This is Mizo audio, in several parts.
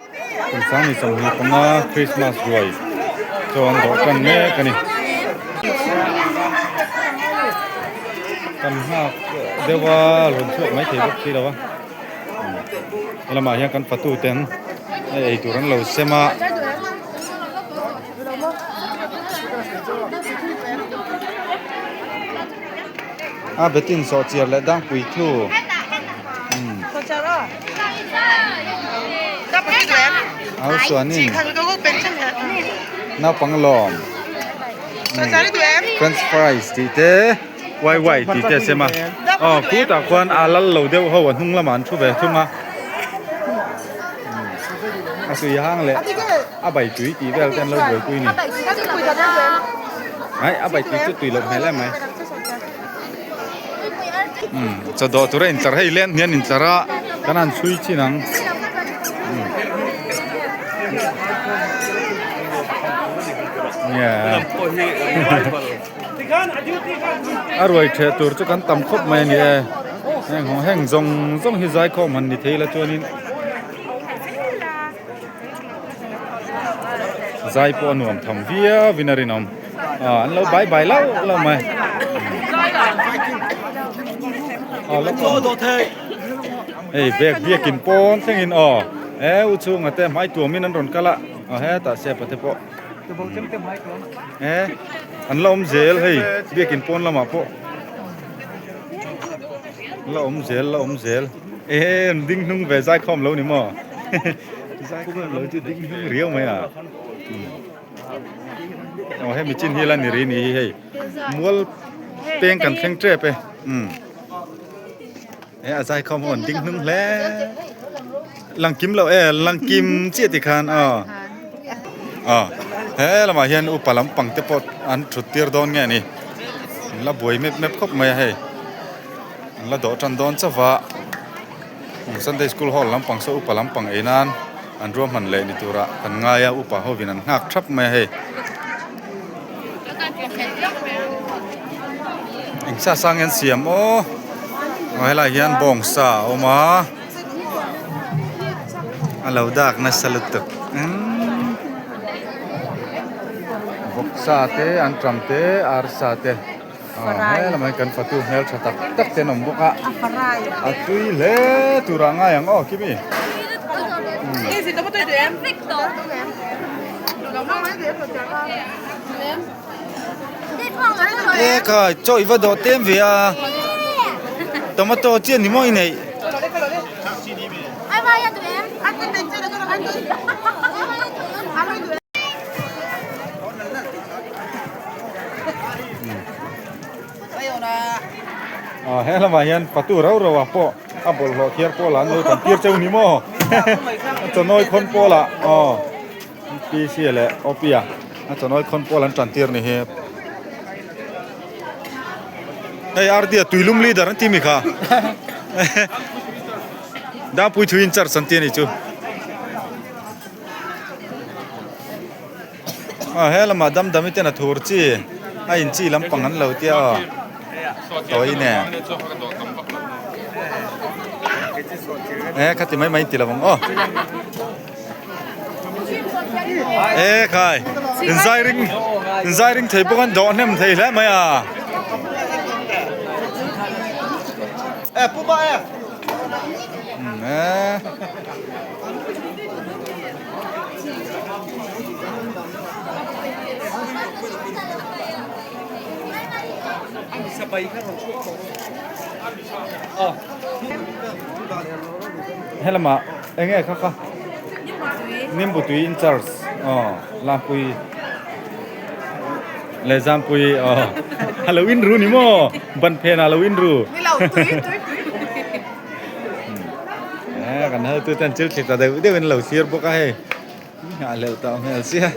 Kum 2025 Christmas ruai chaw an dawh tan mek a ni. Kan nghak deuh a rawn chhuak mai thei bawk si lo a. Helamah hian kan fatu ten hei ei tur an lo sem a. A betin sawhchiar leh dangpui thu. Au chuanin naupang lawm french fries tih te wai wai tih te a sem a aw khutah khuan a lal lo deuh ho a hnung lamah an thu ve thung a a tui hang leh a bai tui tih vel te an lo buaipui a ni ai a bai tui chu tui loh hmel em mai. Umm chaw dawh tur a intlar hei lem hian intlar a kan han chhui chin ang a ruai theh tur chu kan tam khawp mai a ni e heng ho heng zawng zawng hi zaikhawm han ni thei la chuanin zai pawh a nuam tham viau in a rinawm ah an lo bai bai lauh lauh mai hei bag biakin pawn thlengin aw he u chhunga te hmai tuamin an rawn kal a aw hetah sepa te pawh he an la awm zel hei biakin pawn lamah pawh la awm zel la awm zel. Ehe an ding hnung ve zai khawm lo ni maw zai khawm lo chu ding hnung riau mai a aw hemi chin hi la ni ri ni hi hei mual peng kan thleng tep e um he a zai khawm ho an ding hnung hle lang kim lo e lang kim chiah ti khan aw aw he lamah hian upa lampang te pawh an thut tir dawn nge ni an la buai mep mep khawp mai a hei. An la dawh tan dawn chauh va, Sunday School Hall lampang saw upa lampang ei nan an ruahman leh ni turah kan ngai a, upa hovin an nghak thap mai a hei. Eng sa sang hian siam aw, aw helai hian bawng sa a awm a, a lo dak nasa lutuk umm vawk sa te anṭam te arsa te. He lamah hian kan fatu hmel tha tak tak te an awm bawk a a tui hle tur ah ngai ang aw Kimi e khai chaw i va dawh tlem ve a tomato chian ni maw i neih. Aw he lamah hian patu rau rau ah pawh a bawlhhlawh thiar pawl ah an lo tan tir cheu ni maw a chawnawi khawn pawl ah aw P C leh O P ah a chawnawi khawn pawl an tan tir ni hi hei R D a tuilum leader an ti mi kha Dangpui thui in charge an ti a ni chu. Aw he lamah dam dam i ten a thur chi a in chi lampang an lo tia aw tawi nen e khati mai mai ti lo ang aw e khai in zai ring in zai ring thei bawk an dawh hnem thei hle mai a. E pu ba e. E. Helama eng nge kha kha Nimbu tui in charge aw Lampui leh Zampui aw a lo in ru ni maw ban phen ah a lo in ru. Eh kan hal tu ten chil thli ta deuh deuh in lo thlir bawk a hei nghah hleuh tawh hmel sia.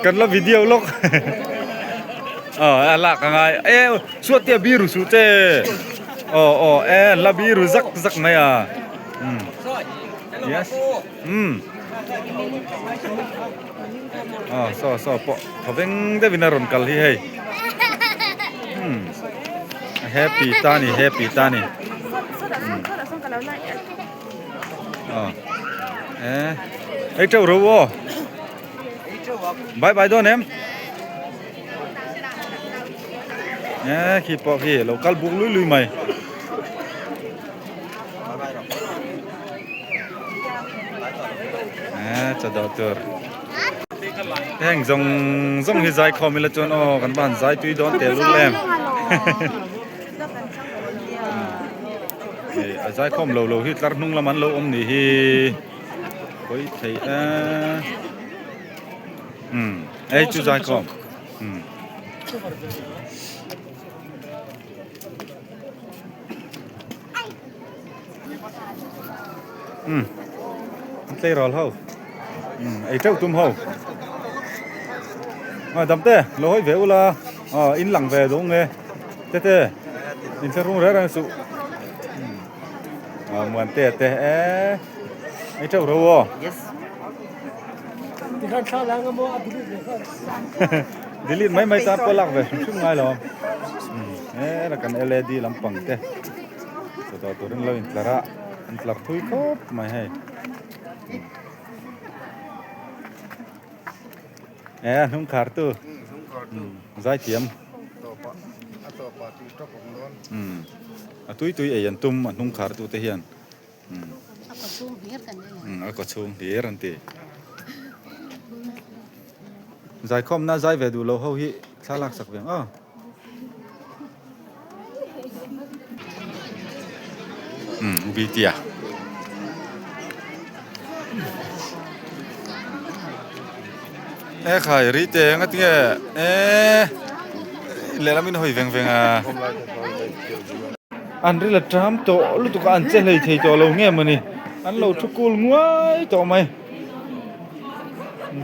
Kan la video lawk aw a lak a ngai e suat te a biru suh che aw aw e la biru zak zak mai a um yes um. Aw saw saw pawh thaw veng deuhin a rawn kal hi hei. Happy ta ni happy ta ni ei teuh ro aw bye bye dawn em e khi pawh khi lo kal buk lui lui mai e chaw dawh tur heng zawng zawng hi zai khawm ila chuan aw kan van zai tui dawn tel lul em hei a zai khawm lo lo hi tlar hnung lam an lo awm ni hi pawi thei a um ei chu zai khawm um um an tleirawl ho um ei teuh tum ho a dam te lo hawi ve ula a in lang ve duh nge te te in thla rung reng reng suh a muan te te e ei teuh ro aw delete mai mai tan pawh lak ve hrim hrim ngai lo e la kan led lampang te chawhchawh turin lo intlar a an tlar thui khawp mai hei e a hnung khar tu zai thiam a tui tui ei an tum a hnung khar tu te hian a kaw chhung hlir an ti zaikhawmna zai ve duh lo ho hi thla lak sak ve ang aw. Um ubi tia e khai ri te nga tinge e lehlam in hawi veng veng a an ril a ṭam tawh lutuk a an che hlei thei tawh lo nge mawni an lo thu kul nguai tawh mai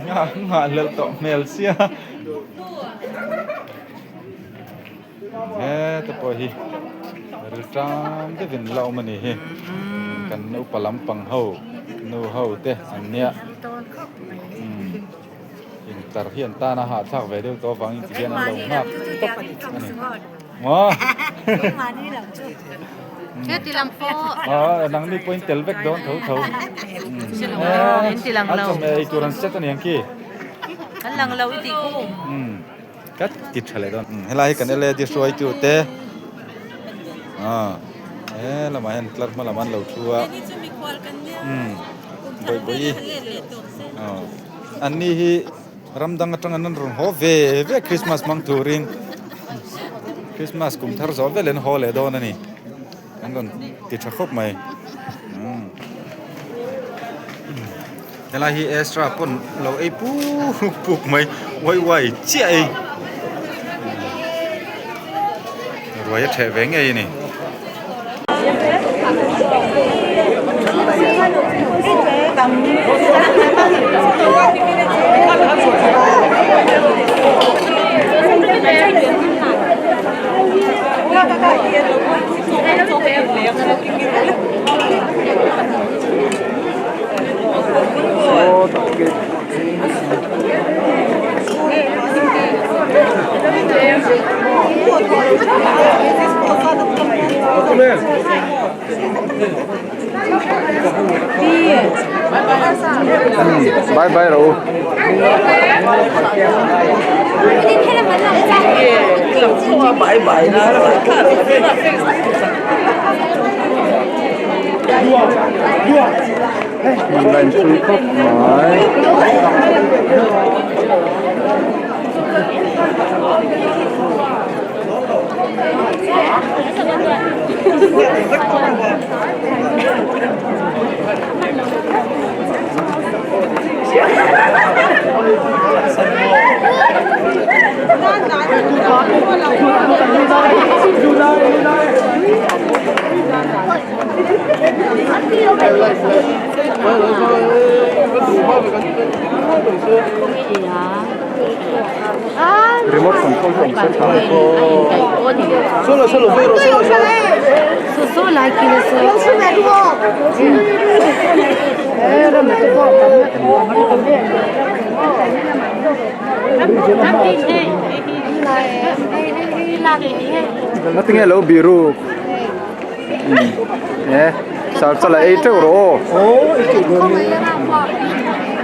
nghah nghah hlelh tawh hmel sia. Heta pawh hi rilṭam deuhin la awm a ni hi kan upa lampang ho nu ho te an nia intlar hi an tan a hahthlak ve deuh tawh avangin ti hian an lo nghak tawp a ni maw nangni pawhin tel vek dawn tho tho an chawhmeh eitur an set a ni ang khi. Ka ti tha leh dawn. Helai hi kan led hruaitu te he lamah hian tlar hma lamah an lo thu a bawih bawih anni hi ram dang atang an rawn haw ve ve Christmas hmang turin Christmas kum thar zawh vel an haw leh dawn a ni an rawn ti tha khawp mai. Helai hi extra pawn lo ei puk puk mai uai uai chiah ei ruai a theh ve ngei a ni. Bye bye ro. Bye bye Line thui khawp mai. Remote control hi awm se tha Ngatinge lo biru e sar chala ei teuh rawh aw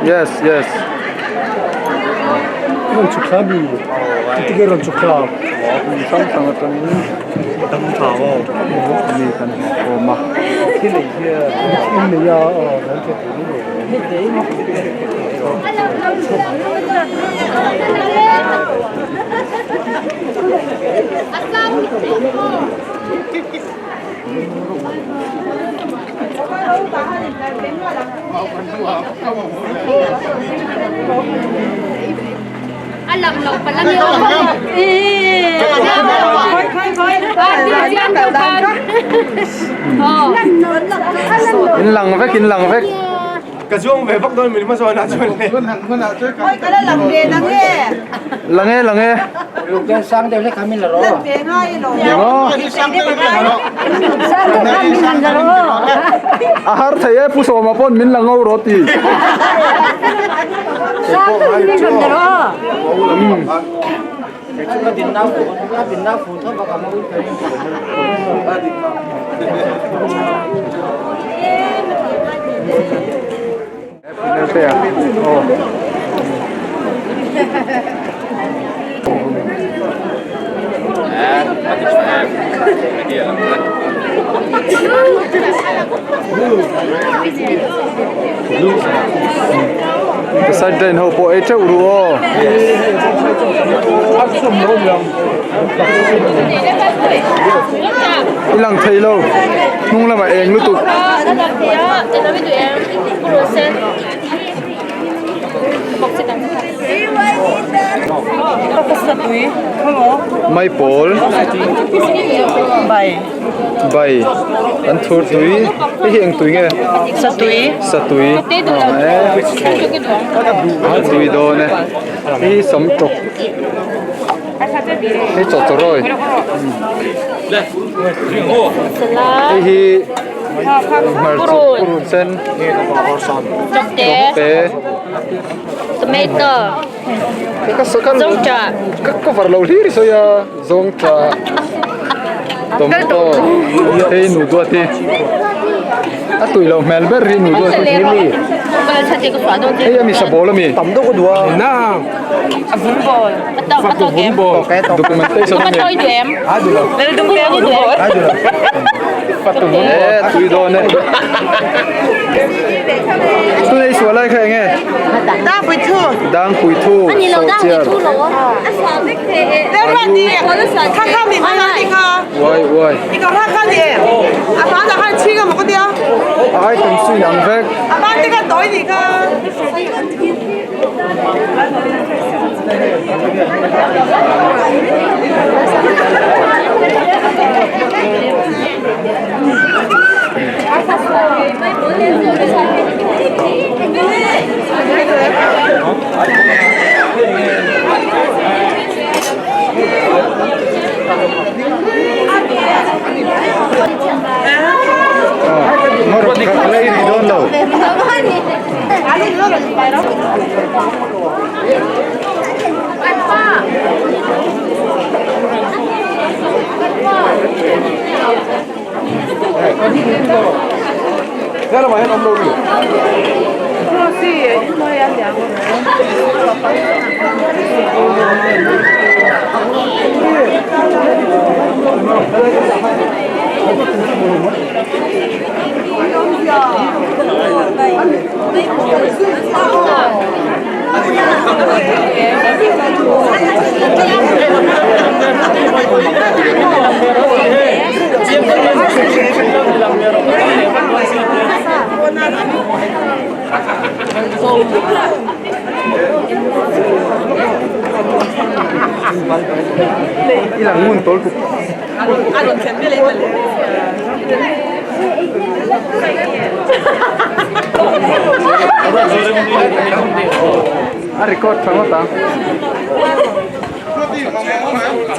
yes yes hrang hrang atangin mi kan hmu khawm a. In lang vek in lang vek. Ka zuang ve vak dawn min hma zawn ah chuan le. Lang e lang e. A har thei e Pu Sawma pawn min la ngo rawh ti. Side ho pawh ei teuh ru aw. I lang thei lo hnung lamah eng lutuk. Mai pawl bai an thur tui hei hi eng tui nge satui satui a tui dawn e hei hi sam tawk hei chaw chaw rawi hei hi hmarcha purun sen tawkte tomato zawngṭah ka cover lo hlir i sawi a zawngṭah tomato hei nu duat hi a tui loh hmel ber hi nu duat hi hei ami sabawl ami documentation ami e tui dawn e tuna i suah lai kha eng nge dangpui thu sawhchiar uai uai a item chu inang vek. I lang ngun tawl tuk. A record tha ngawt ang.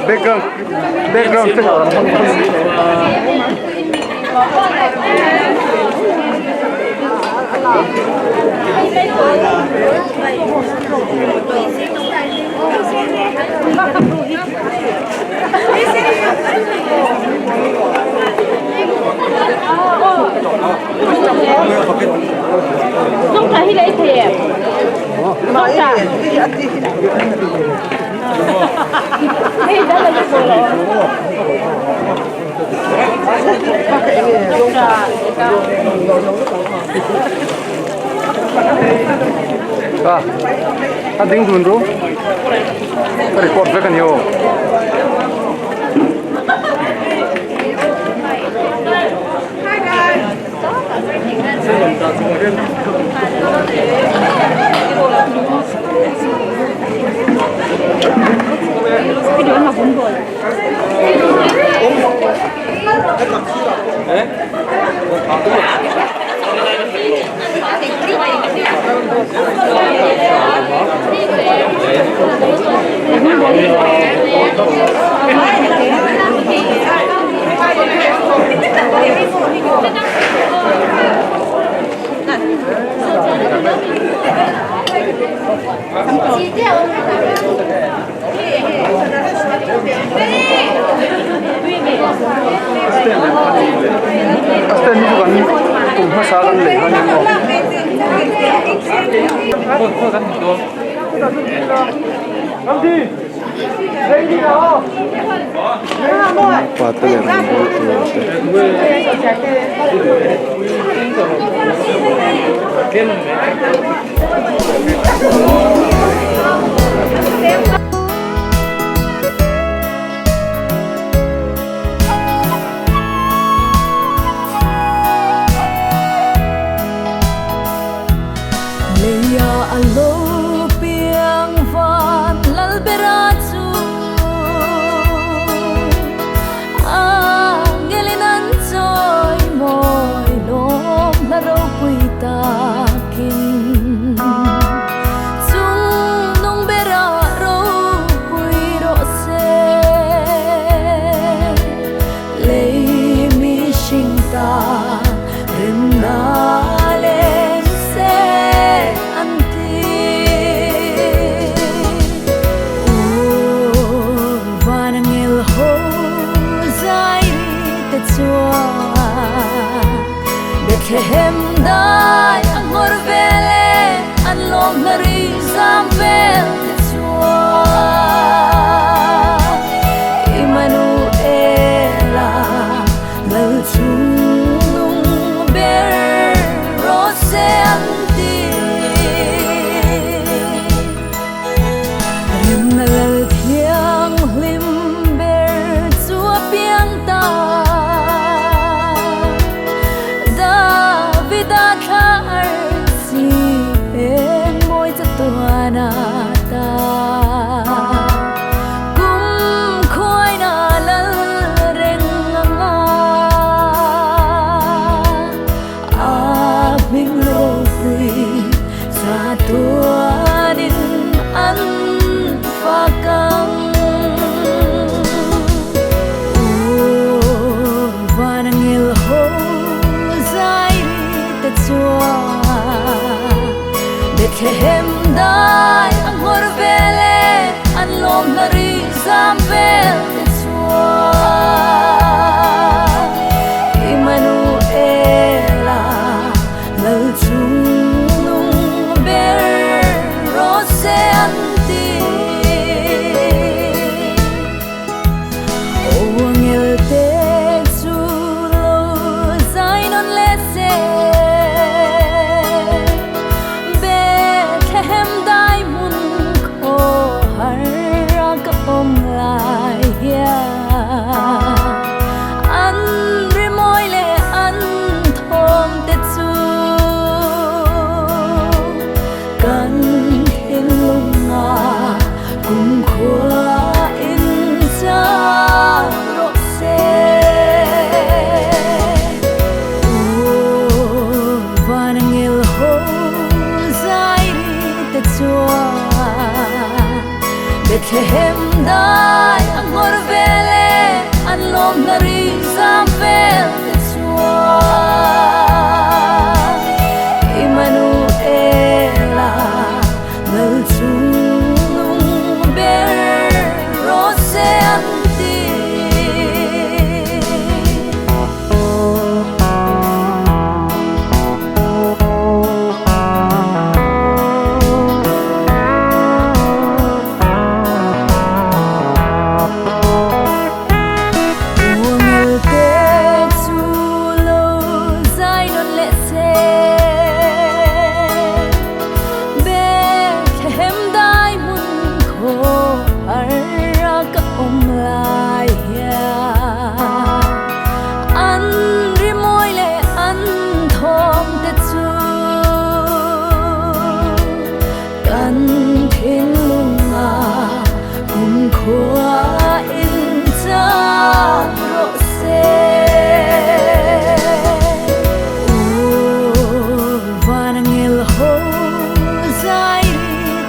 Background background te A a ding dun ru ka record vek a ni aw. A stand hi chu kan kum hmasa kan lei kha nia maw. Pa te leh rawngbâwl tur te.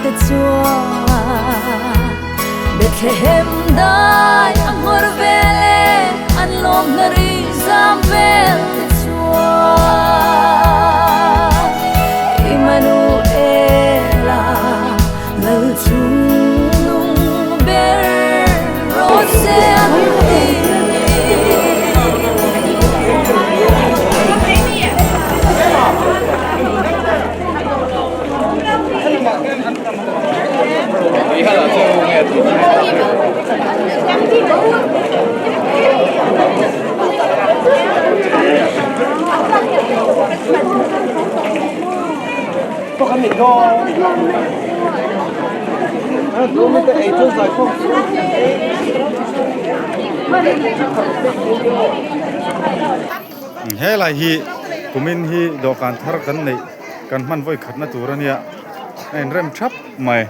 te chuan Bethlehem dai a nghawr vel e an lawm hla ri zam vel te chuan Immanuela lal chung nung ber rawh se an ti. Helai hi kumin hi dawhkan thar kan neih kan hman vawi khatna tur a nia a inrem thap mai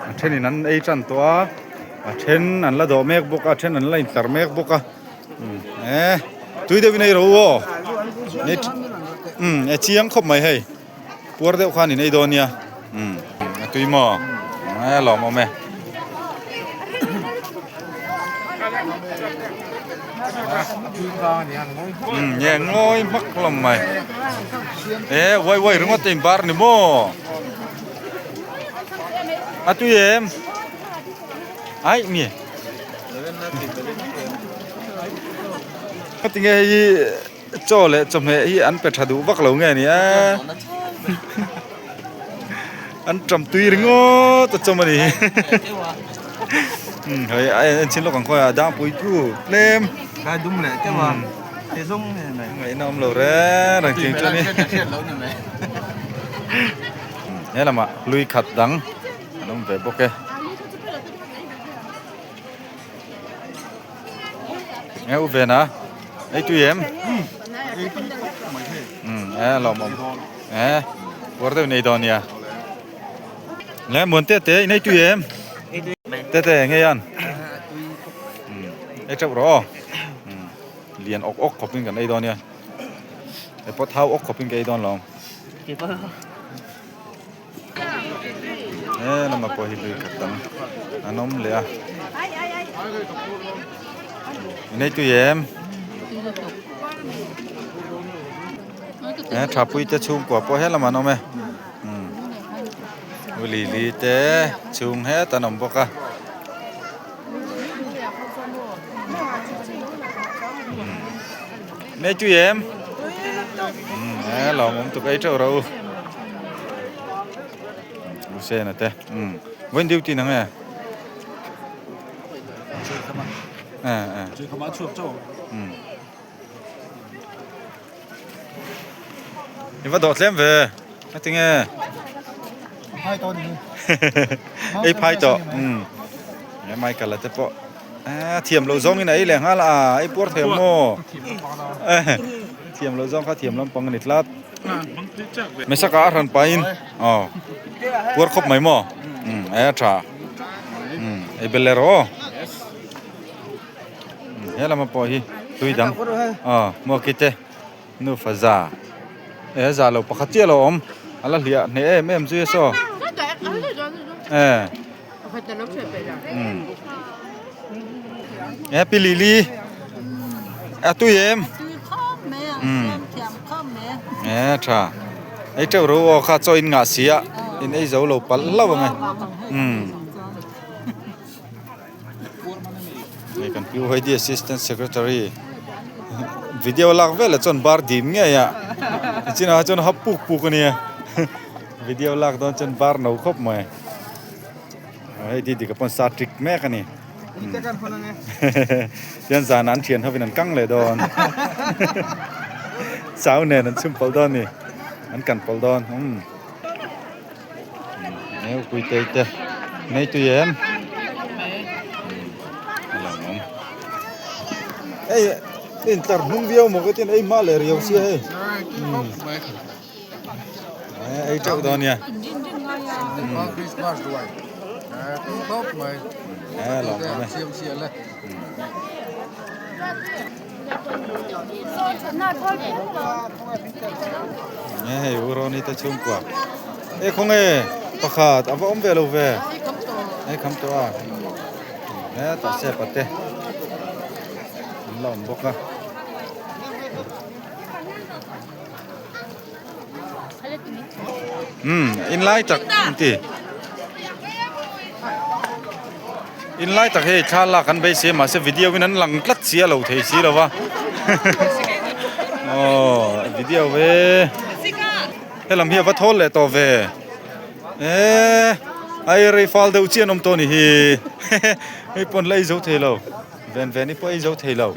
a thenin an ei tan tawh a a then an la dawh mek bawk a a then an la intlar mek bawk a. E tui deuhin ei ro aw umm e chiang khawp mai hei puar deuh khan in ei dawn nia umm a tui maw e lawm awm e umm nge ngawi hmak hlawm mai e uai uai ringawt te in bar ni maw a tui em Ai mi. Tinge hei hi chaw leh chawhmeh hi an pe tha duh vak lo nge ni a. An tam tui ringawt a chawm a ni. Hei a en chin lawk ang khawi a dangpui thu tlem. Gai dum leh teuh a. He zawng nge mai. Ngaihna awm lo reng reng thing chu ni. He lamah hlui khat dang an awm ve bawk e. Nghe u ven a ei tui em um e lawm awm e puar deuh nei dawn nia le muan te te in ei tui em te te nge yan ei teuh rawh aw lian awk awk khawp in kan ei dawn nia e pawt hau awk khawp in ka ei dawn lawm. He lamah pawh hi lui khat dang an awm leh a nei tui em he thapui te chhungkua pawh he lamah an awm e umm lili te chhung het an awm bawk a nei tui em umm he lawmawm tuk ei teuh rawh u. Hussein a te umm vawiin duty na nge umm i va dawh tlem ve a ti nge ei phai tawh umm he Michael a te pawh a thiam loh zawng in a ei leh nghal a ei puar thei ang maw thiam loh zawng kha thiam lampang a ni tlat. Mesaka a hran pahin aw puar khawp mai maw umm e a tha umm ei bel leh rawh aw he lama pawh hi tui dang aw maw kite nufa za e za lo pakhat chiah lo awm a la hliah hneh em em zui a saw e umm e pi lili a tui em. Umm e tha ei teuh ro aw kha chaw in ngah si a in ei zo lo palh hlauh ang e umm hei kan pu Heidi assistant secretary video lak vel ah chuan bar dim ngei a nichinah chuan hap puk puk a nia video lak dawn chuan bar no khawp mai hei didika pawn sa trik mek a ni. Tian zan an thian hovin an kang leh dawn. Chau nen an chhum pawlh dawn ni. An kan pawlh dawn. Um. Neu pui te te. Nei tui em? Alawm. Ei, in tar hnung viau maw ka tin ei hma leh riau sia hei. Ei teuh dawn nia. Christmas duai. Tui khawp mai. Lawm awm e. Siam sial e. Hei u Roni te chhungkua. E khawnge pakhat a va awm ve lo ve ei kham tawh a hetah step ah te an la awm bawk a. Umm in lai tak an ti in lai tak hei thla lak an beisei a mahse video in an lang tlat si a lo thei si lo va aw video ve helam hi a va thawl leh tawh ve eee ai rei fal deuh chiah an awm tawh a ni hi hei pawn la ei zo thei lo ven ven hi pawh ei zo thei lo.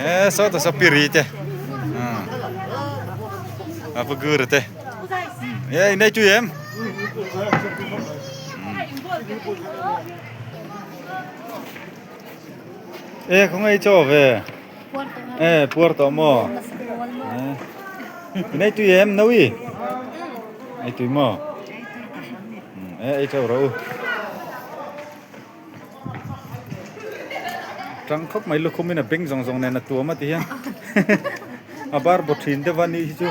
Eh, so ta sa piri te. A pa gur te. Eh, nei tu em. Eh, không ai cho về. Eh, puar to mo. Eh, nei tu em nấu i. Ai tu mo. Eh, ai cho rồi. Tang khawp mai lukhum in a beng zawng zawng nen a tuam a ti hian a bar baw thin deuh a nih hi chu.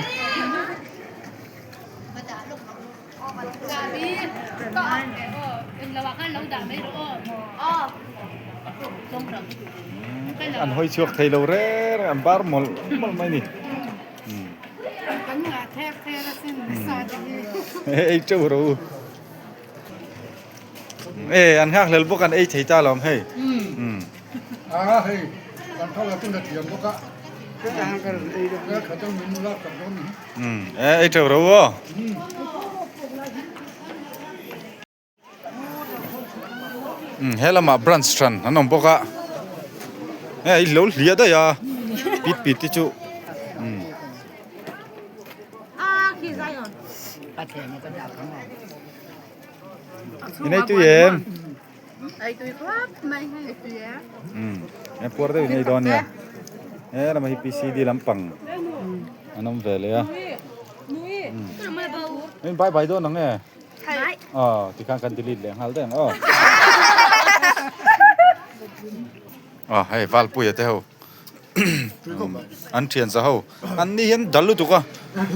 An hawi chhuak thei lo reng reng an bar mawlh mawlh mai a ni. Ei teuh rawh u. E an nghak hlel bawk an ei thei ta lawm hei. A hei kan thal a tuna thiam bawk a. E ei teuh ro aw. He lamah branch hran an awm bawk a. E i lo hliah daih a pit pit te chu. In ei tui em? Ei tui khawp mai hei tui e. E puar deuh in ei dawn nia. He lamah hi PCD lampang an awm ve leh a. In bye bye dawn ang e. Aw tikhan kan delete leh nghal daih ang aw. Aw hei Valpuia te ho. An thian za ho an ni hian dal lutuk a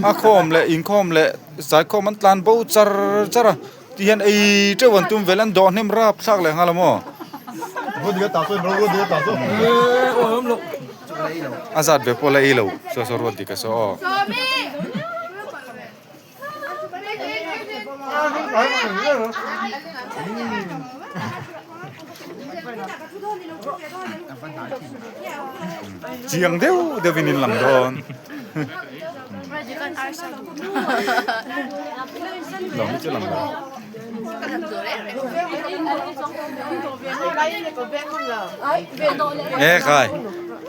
a khawm leh inkhawm leh zaikhawm an tlan bo char char a ti hian ei teuh an tum vel an dawh hnem rap thlak leh nghal a maw a zat ve pawh la ei lo saw saw ruat dik a saw aw. Chiang deuh deuh in in lang dawn. Lo hi chu lang lo. E khai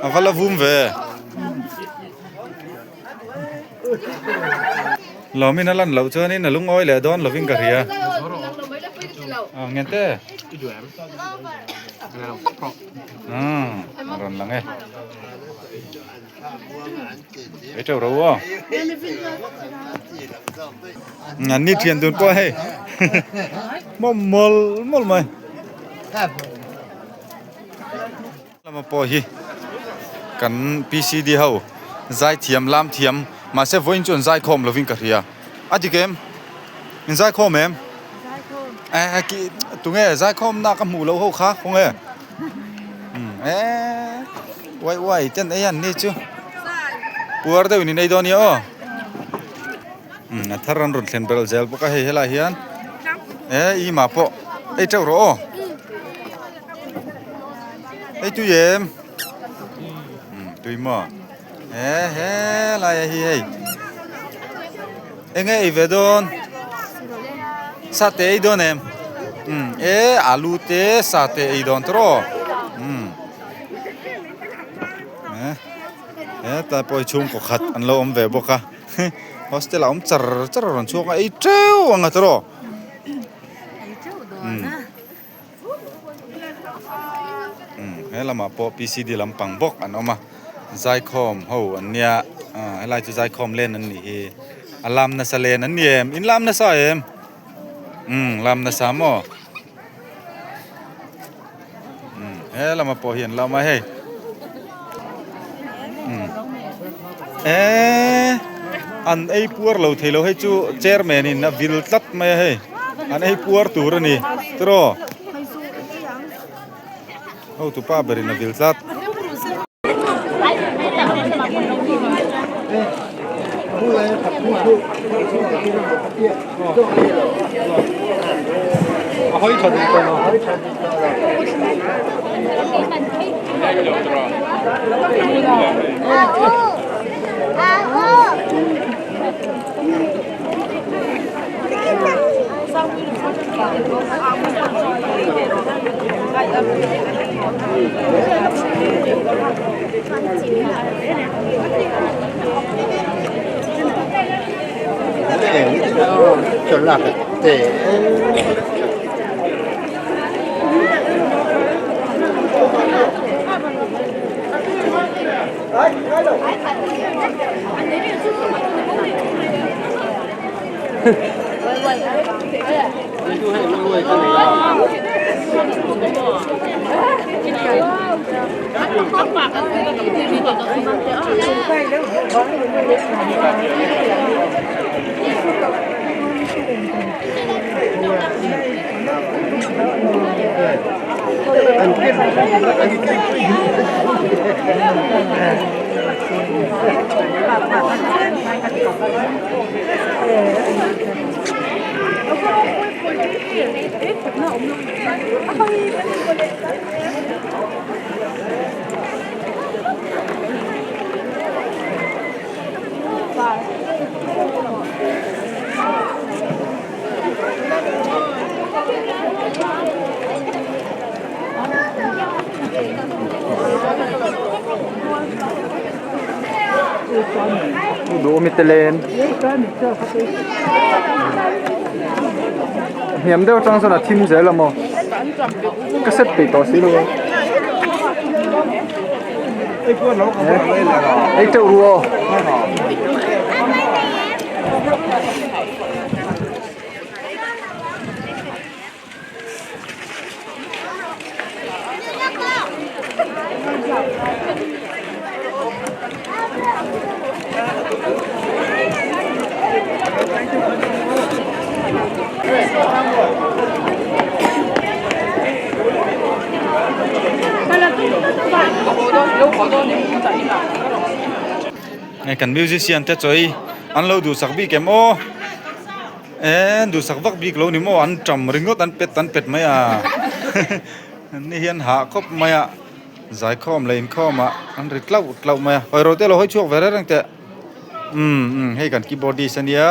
a va la vum ve. Lawmin a lan loh chuanin a lungawi leh dawn lovin ka hria. Aw ngen te. Umm a rawn lang e. Ei teuh ro aw. An ni thian dun pawh hei. Mawm mawlh mawlh mai. Lama pawh hi kan PCD ho zaithiam lam thiam mahse vawiin chu an zaikhawm lovin ka hria a dik em in zaikhawm em eh ki tunge zaikhawm na ka hmuh loh ho kha khawnge eh uai uai ten ei an ni chu puar deuh in in ei dawn nia aw a thar an rawn thlen belh zel bawk a hei helaiah hian eh i mah pawh ei teuh rawh aw. Hei tui em? Tui maw? He he lai a hi hei. Enge ei ve dawn? Sa te ei dawn em? E alu te sa te ei dawn tawh. He tlai pawh hi chhungkaw khat an lo awm ve bawk a. Hostel ah awm char char a rawn chhuak a ei teuh ang a tawh. He lamah pawh PCD lampang bawk an awm a zaikhawm ho an nia ah helai chu zaikhawm len an nih hi a lam nasa len an ni em in lam nasa em umm lam nasa maw umm he lamah pawh hi an lam a hei umm. Eee an ei puar lo thei lo hei chu chairman in a vil tlat mai a hei an ei puar tur a ni tiraw hotu pa ber in a vil tlat. Duhawm i tel em hniam deuh atang chuan a thim zel a maw ka set peih tawh si lo a ei teuh ru aw. Kan musician te chaw hi an lo duhsak bik em aw. Eee duhsak vak bik lo ni maw an tam ringawt an pet an pet mai a ni hian hah khawp mai a zaikhawm leh inkhawm ah an ri tlauh tlauh mai a hawi ro te lo hawi chhuak ve reng reng teh umm umm hei kan keyboardist ania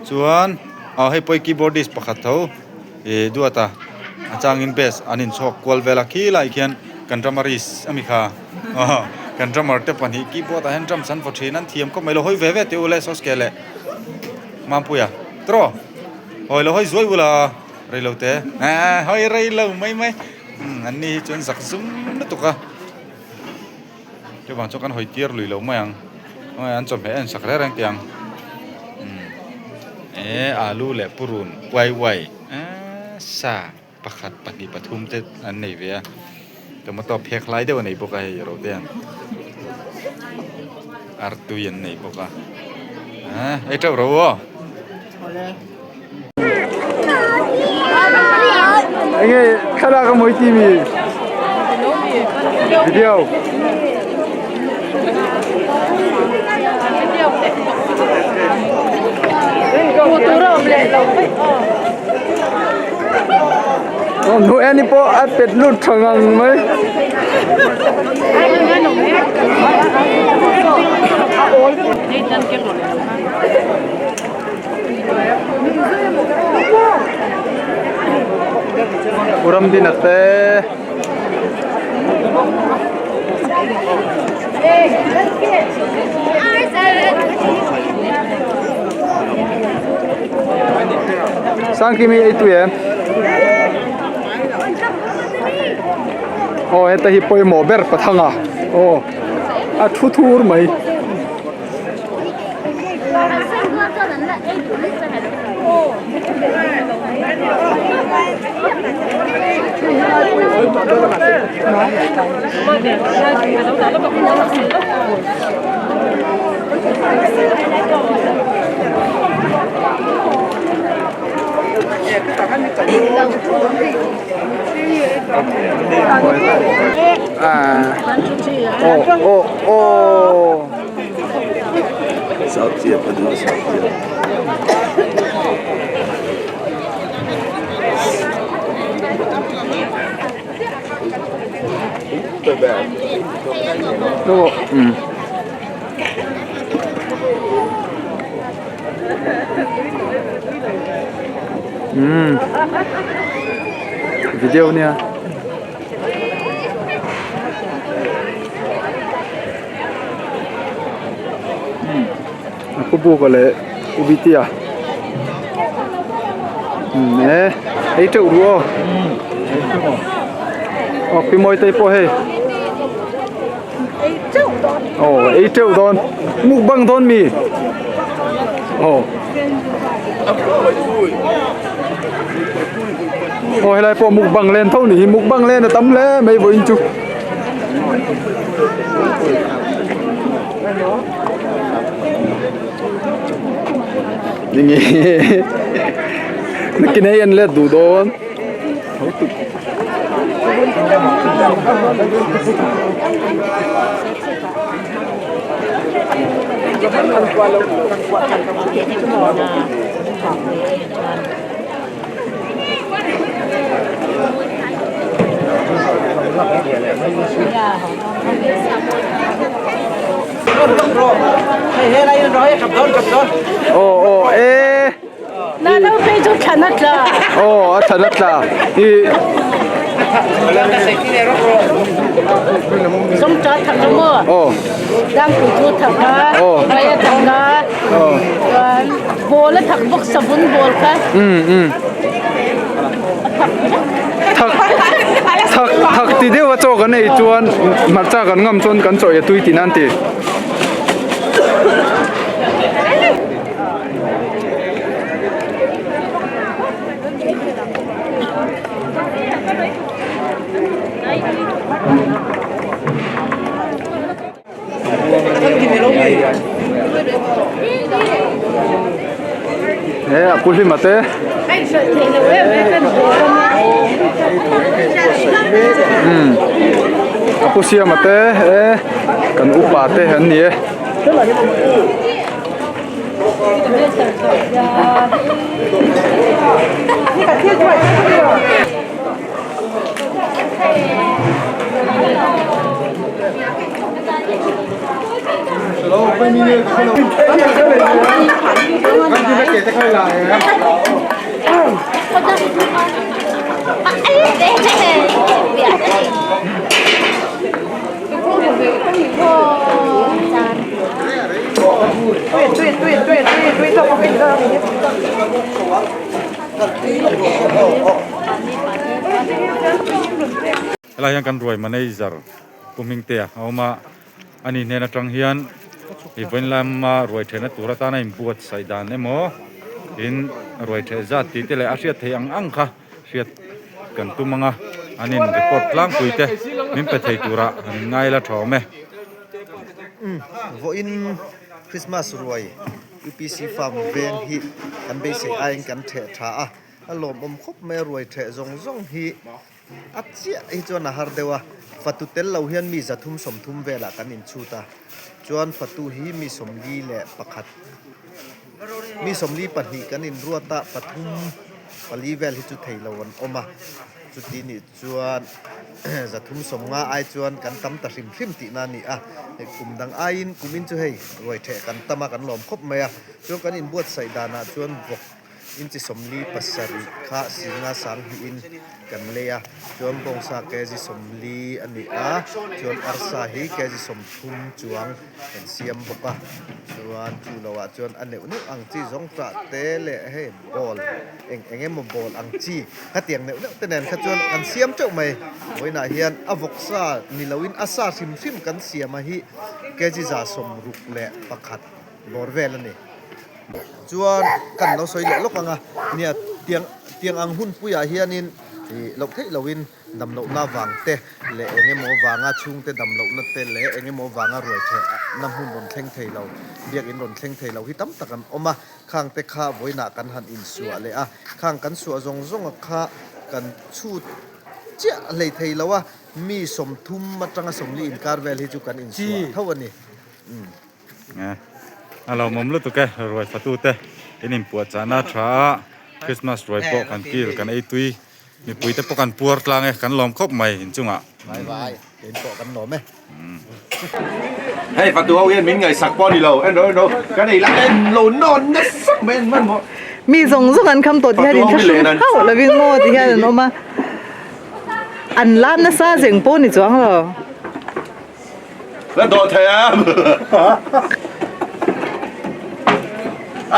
chuan aw hei pawh hi keyboardist pakhat tho ih duata a changin bass an inchhawk kual vel a khilai khian kan drummerist ami kha aw kan drummer te pahnih keyboard ah hian drums an vaw thin an thiam khawp mai lo hawi ve ve teh u le sawskel leh. Mampuia tiraw hawi lo hawi zuai bula rei lo te eh hawi rei lo mai mai umm an ni hi chuan zak zum lutuk a chuvang chuan kan hawi tir lui lo mai ang an chawhmeh a insak reng reng tih ang umm eh alu leh purun uai uai eh sa pakhat pahnih pathum te an nei ve a tomato phek hlai deuh a nei bawk a hei ro te hian artui an nei bawk a ah ei teuh ro aw. Enge thlalak a mawi tih mi video. Nu en pawh a pet lut tha ngang mai. Ramdina te. Sangkimi ei tui em? Aw heta hi pawimawh ber pathanga aw a thu thur mai. Aw aw aw. Umm video nia a pu buk a leh u bitia umm e ei teuh ru aw aw pi mawi te pawh hei aw ei teuh dawn mukbang dawn mi aw aw helai pawh mukbang len tho ni hi mukbang len a tam hle mai vawiin chu. Nakin hei an let duh dawn. Aw aw e Na lo phei chu thlan a tla. Aw a thlan a tla i Zong cha thak a maw? Aw. Dang pui chu thak a. Aw. Rai a thak a. Aw. Chuan ball a thak bawk savun ball kha. Um um. A thak Thak thak thak ti deuh a chaw kan ei chuan hmarcha kan ngam chuan kan chaw ei a tui tih nan ti. He a pu hlima te umm a pu siama te e kan upa te an ni e. Helai hian kan ruai manager Pu Hmingtea a awm a, ani hnen atang hian i vawiin lama ruai thehna tur atana inbuatsaih dan emaw tin ruai theh zat tih te leh a hriat theih ang ang kha hriat kan tum ang a, an in report tlangpui te min pe thei turah an ngai la tha awm e. Vawiin Christmas ruai UPC farm veng hi kan beisei aiin kan theh tha a, a lawmawm khawp mai a ruai theh zawng zawng hi a chiah hi chuan a har deuh a, fatu tel lo hian mi zathum sawmthum velah kan inchhut a, chuan fatu hi mi sawmli leh pakhat mi 42 kan inruat a, pathum pali vel hi chu thei lo an awm a, chuti nih chuan 350 ai chuan kan tam ta hrim hrim tihna a ni a, hei kum dang aiin kumin chu hei ruai theh kan tam a kan lawm khawp mai a, chuan kan inbuatsaih danah chuan vawk Inchi 47 kha singa sanghihin kan lei a, chuan bawngsa kg 40 a ni a, chuan arsa hi kg 30 chuang kan siam bawk a, chuan chu lohah chuan a neuh neuh ang chi zawng tah te leh hei ball eng eng emaw ball ang chi khatiang neuh neuh te nen kha chuan kan siam teuh mai. Vawiinah hian a vawksa ni loin a sa hrim hrim kan siam a hi kg 61 bawr vel a ni. Chuan kan lo sawi leh lawk ang a, nia tiang tiang ang hun puiah hianin ih loh theih lohin damlohna vang te leh eng emaw vanga chhungte damlohna te leh eng emaw vanga ruai thehna hmun rawn thleng thei lo, biakin rawn thleng thei lo hi tam tak an awm a, khang te kha vawiinah kan han insuah leh a, khang kan suah zawng zawnga kha kan chhut. chiah hlei thei lo a, mi 30 atanga 40 inkar vel hi chu kan insuah tho a ni. Umm. A lo mawm lutuk e, ruai fatute in inpuahchahna a tha a, Christmas ruai pawh kan kil kan ei tui, mipuite pawh kan puar tlang e, kan lawm khawp mai inchungah. Vai vai, kein pawh kan lawm e. Hei fatu ho hian min ngaihsak pawh a ni lo, en ro en ro, kan ei lai en lo nawn nasa mai en hmanhmawh. Mi zawng zawng an kham tawh ti hian in thlahrung hauh lovin maw ti hian an awm a, an lam nasa zeng pawh a ni chuang lo. La dawh thei a.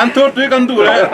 An thur tui kan duh leh.